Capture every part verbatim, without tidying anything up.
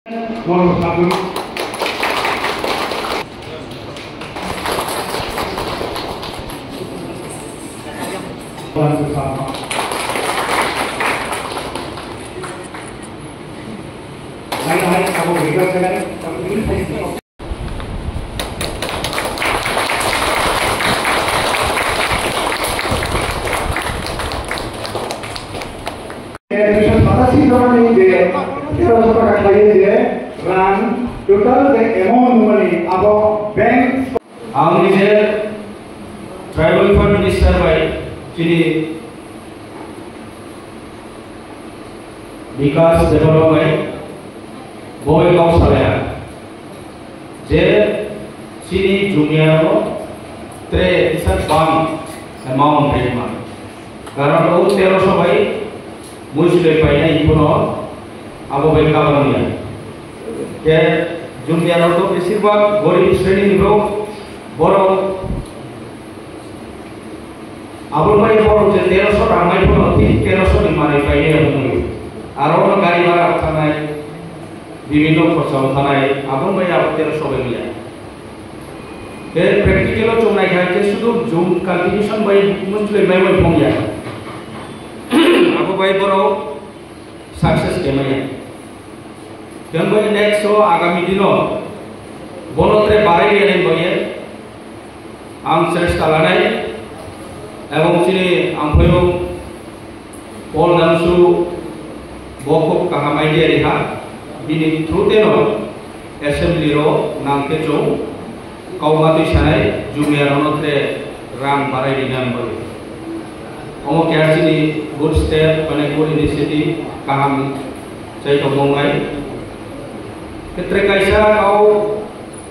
Duiso satasi jonani je tero sho taka khlaiwi je rang total je amount wngmani abo bank. Ang nije Tribal Affairs Minister bai chini Bikas Debbarma bai bo bai kok salaya je chini jumia o tre kisa bang amount rima. Karon o tero sho bai muichwlwi painai, ebono abo bai kabangya. Khe jumia rok to besir bhag gorib sreni ni borok, borok abo bai borok je tero sho rang mai phano thik tero sho ni manwi painai abo mui. Aro no gari bhara thangnai, bibhinno khorsa thangnai, abo bai abo tero sho bai maya. Tei practical o chwng naikha khe sudu jum cultivation bai muichwlwi mai bai phongya. Abo bai borok success khe maya. Tei bai next o agami dino bono tre barai rwnai bai ang chesta lanai. Ebong chini ang phaio Paul Damsu bo khub kaham idea riha, bini through teno assembly ro nang khe chwng kauma twi sanai jumia rokno tre rang barai rina bagwi. Omo keha chini good step, mane good initiative, kaham chai tongmung nai. Khe tre kaisa kau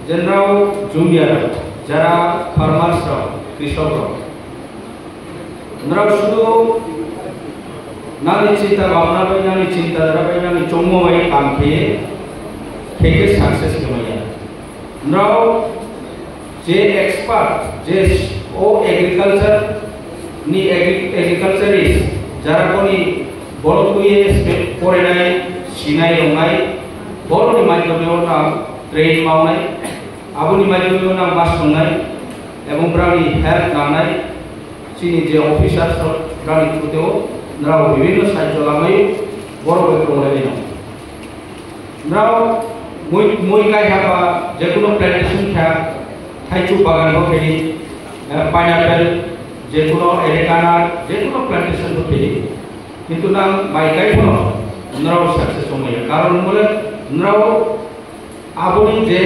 je nrao jumia rok, jara farmers rok, krisok rok. Nrao sudu nani chinta bhabna bai, nani chinta dhara bai, nani chongmo bai kam khe, khe khe success khe maya. Nrao je expert, je o agriculture ni agri-, agriculturist, jara boni borok twiwi porinai, sinai, rongnai, borokni madhyome o nang train maunai, aboni madhyome o nang ma songnai, ebong brani help nangnai, chini je officers rok brani thuteo nrao bibhinno sahajyo lamai borok bai tonglainai no. Nrao mui, mui kai haba, jekuno plantation kha, thaichuk bagan bo khaidi, eh, pineapple, jekuno erekana, jekuno plantation bo khaidi. Kintu nang mai kai phano nrao success ongmaya. Karon hwnmale nrao aboni je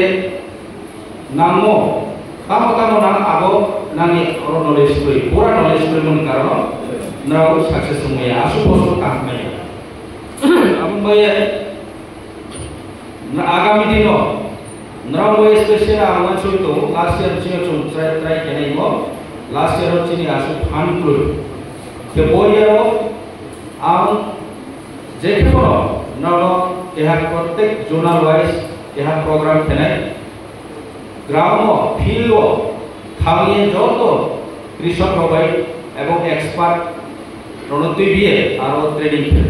nangmo, tamo tamo nang abo nangni oro knowledge kwrwi, pura knowledge kwrwi mani karono nrao success ongmaya, aswk bosor kaham maya. Aboni bagwi na agami dino nrao bai special ang uansugwi tongo, last year bisingo chwng try, try khenai mo, last year o chini aswk phan kwrwi. Khe bo year o ang je khe bono nrao keha protect zonal wise keha program khenai. Gram o, field o thangwi joto krisok rok bai ebong expert rokno twibiye aro training khe.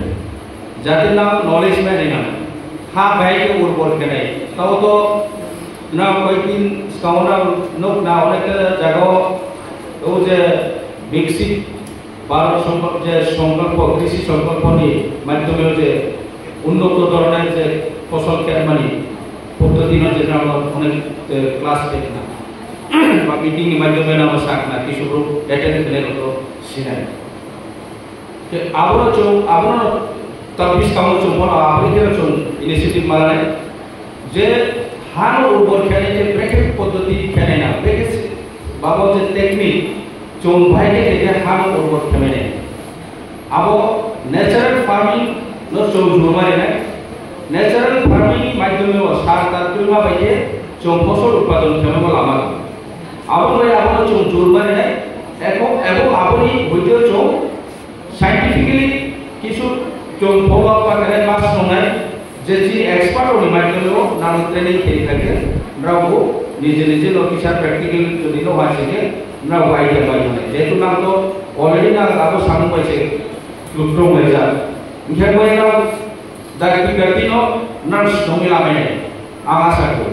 Jate nang knowledge mai rina. Ha bai khe urbor khenai. Tao to nang koi din skang nang nuk na onek jaga o je biksit Bharat Sankalp, je Sankalpo, Krishi Sankalponi madhyome je unnoto dhoroner je fosol khe mani poddhoti no je nang onek, eh, class khe na. Ba meeting ni madhyome nang sakna, kisu group attend khe nai to sinai. Te abono chwng, abono tabis kamo chwng bono aboni khe chwng initiative malanai. Je hano urbor khenai khe brekhe poddhoti khenai na, brekhe babo je technique chwng bai khe khe hano urbor khenai. Abo natural farming no chwng jurma rinai. Natural farming ni madhyome o sar tar twima bai khe chwng fosol utpadon khenai lama. Abo bai abono chwng jurma rinai. Eko, ebo aboni hoite chwng scientifically kisu chwng follow up khenai mas wngnai. Je chini expert rokni madhyome o nang training khe khaikhe, nrao bo nije nije no kisa practical jodi no waisingkhe, nrao bo idea bai mane. Jehetu nang to already nang abo samung bai se lutrong laijak. Hinkhe bai nang dakti dakti no Nang swnamwi lamai nai, ang asa kho.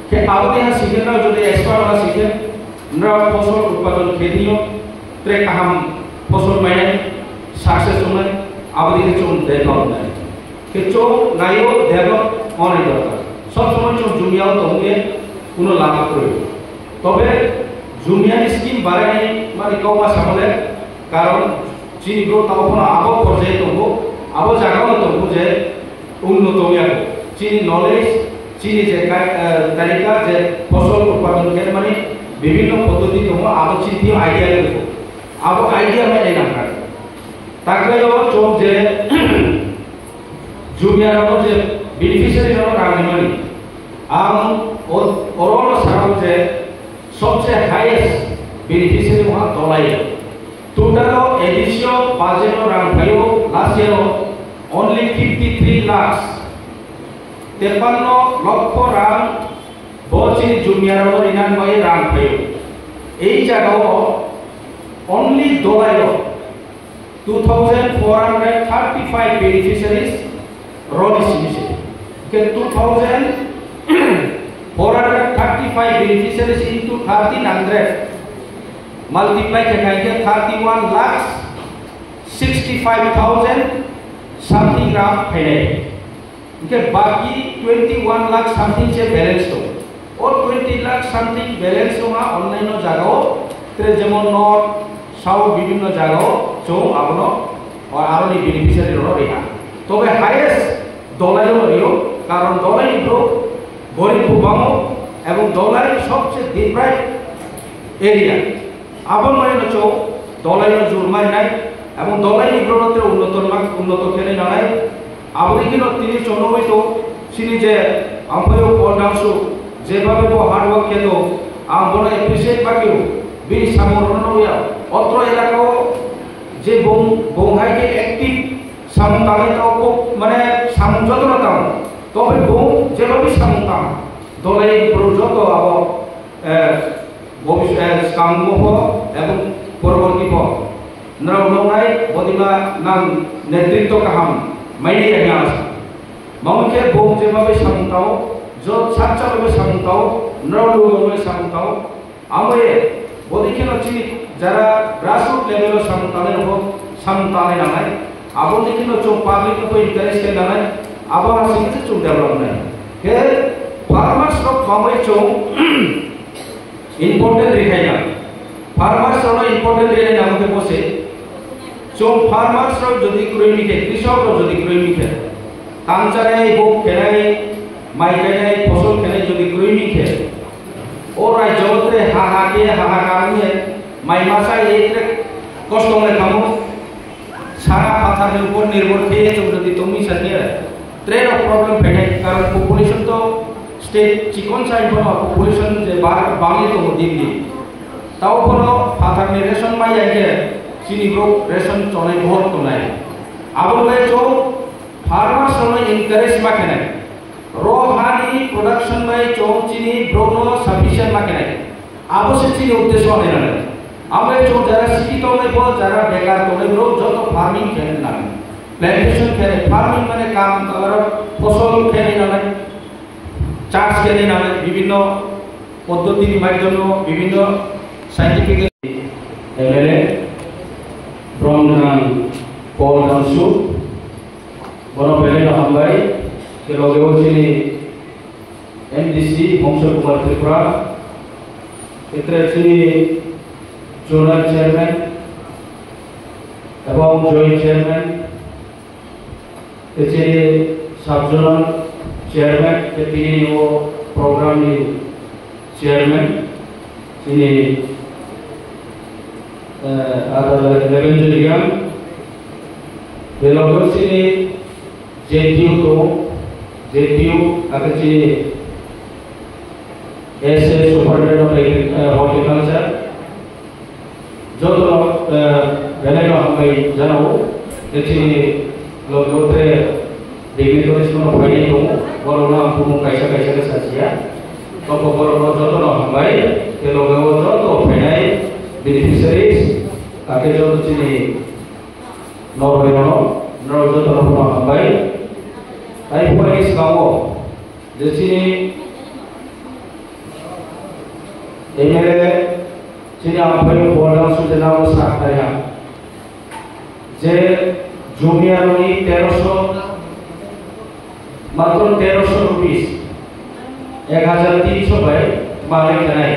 Khe aboni ha sikhe nang jodi expert ha sikhe, nang phosol utpadon khe diyo, tre kaham phosol mainai, success wngnai, aboni khe chwng develop wngnai. Khe chwng naio develop wngnai dorkar. Sob somoi chwng jumia o tongwi kuno lama kwrwi. Tobe jumia ni scheme barai mani kok ma samole, karon chini bro tamo phano abo porjai tongo, abo jaga o tongo je Unnoto wngya kho. Chini knowledge, chini je ka-, eh, tarika je phosol utpadon khe mani bibhinno poddhoti tongo, abo chini idea tongo. Abo idea mai nai nangkha. Taklaio chwng je jumia rok je beneficiary rok rang rimani. Ang o-, oro no sakha je sobse highest beneficiary wngkha Dolai. Total o additional budget o rang phaio last year o only fifty three lakhs. Tepanno lokho rang bo chini jumia rok rinani bagwi rang phaio. Ei jaga o only Dolai o two thousand four hundred thirty five beneficiaries roni simi se. Ke two thousand four hundred thirty five beneficiaries into thirteen hundred multiply khe khai khe thirty one lakhs sixty five thousand something rang phainai. Hingke baki twenty one lakh something se balance tongo. O twenty lakh something balance tongo online o jaga o, tre jemon North, South bibhinno jaga o chwng abono o aroni beneficiary rok rikha. Tobe highest Dolai o rio, karon Dolai ni borok gorib bo bango, ebong Dolai sobse deprived area. Abo mane no chwng Dolai no jur marinai, ebong Dolai ni borok no tre unnoto ma-, unnoto khenai nanai. Abo ni kino tini chwng nugwi tong, chini je amphaio Paul Dangsu, jebabe bo hard work khe tong, ang bono appreciate bagwi bini samung rokno nugwi ya. Otro elaka o je bong, bong hai khe active samung tangwi tong, mane samung jotono tang, tobe bong jebabe samung tang, Dolai borok joto abo, eh, Bobis-, eh, swkang bo pho ebong poroborti pho. Nrao noknai bodima nang netritto kaham maini ya hwnwi ang sa. Mamo khe bo je babai samung tao, jo sakcha babai samung tao, nrao lugo babai samung tao. Amo ye bodi kheno chini jara grassroot level o samung tangnai rokbo samung tangnai nangnai. Abo ni kheno chwng public no encourage khe nangnai. Abo ha sini se chwng develop nai. Khe farmers rok bangwi chwng important rikhaina. Farmers rokno important rikhaina amo khe bose. Chwng farmers rok jodi kwrwi mikhe, krisok rok jodi kwrwi mikhe, tang chanai, huk khenai, mai kainai, phosol khenai jodi kwrwi mikhe, o rajyo tre ha ha khe, ha ha kar wngkhe, mai masa ye tre kosto wngkhe tamo. Sara phatar ni upor nirbhor khe chwng jodi tongwi sa khe, tre rok problem phainai, karon population to state chikon sa wngkhe no population je bar-, bangwi tongo din din. Tao bono phatar ni ration mai ya khe chini borok ration chonai bohor tongnai. Abo bai chwng farmers rokno encourage ma khenai. Ro hani production bai chwng chini borokno sufficient ma khenai. Abo se chini uddesho hinwi nai. Abo chwng jara sikito tongnai bo, jara bekar tongnai borok joto farming khe nang. Plantation khe, farming mane kam, abar phosol khe nang, chas khe nang, bibhinno poddhotini madhyome, bibhinno scientific. M L A, Bromgwnang Paul Dangsu, bono belai no hambai, khe loge o chini M D C Bongso Kumar Tripura, khe tre chini zonal chairman ebong joint chairman, khe chini sub zonal chairman, khe tini o program ni chairman, chini, eh, Adar Revenue Nigam, khe loge o chini J T U to, J T U, ake chini S A Superintendent of Agri-, eh, Horticulture, joto, eh, belai no hambai janao, je chini loge o tre dignitaries no phaini tongo, borok no ang bumung kaisa kaisa khe sasia. Toko borok no joto no hambai, je loge o joto phainai beneficiaries, ake joto chini Norok rwno, norok jotono phano hambai. Tai phai sabo je chini M L A chini amphai Bordangsui Dena bo sakhlaiha je jumi aroni teroso, matro teroso rupees, ek hajar tinso bai malik khanai.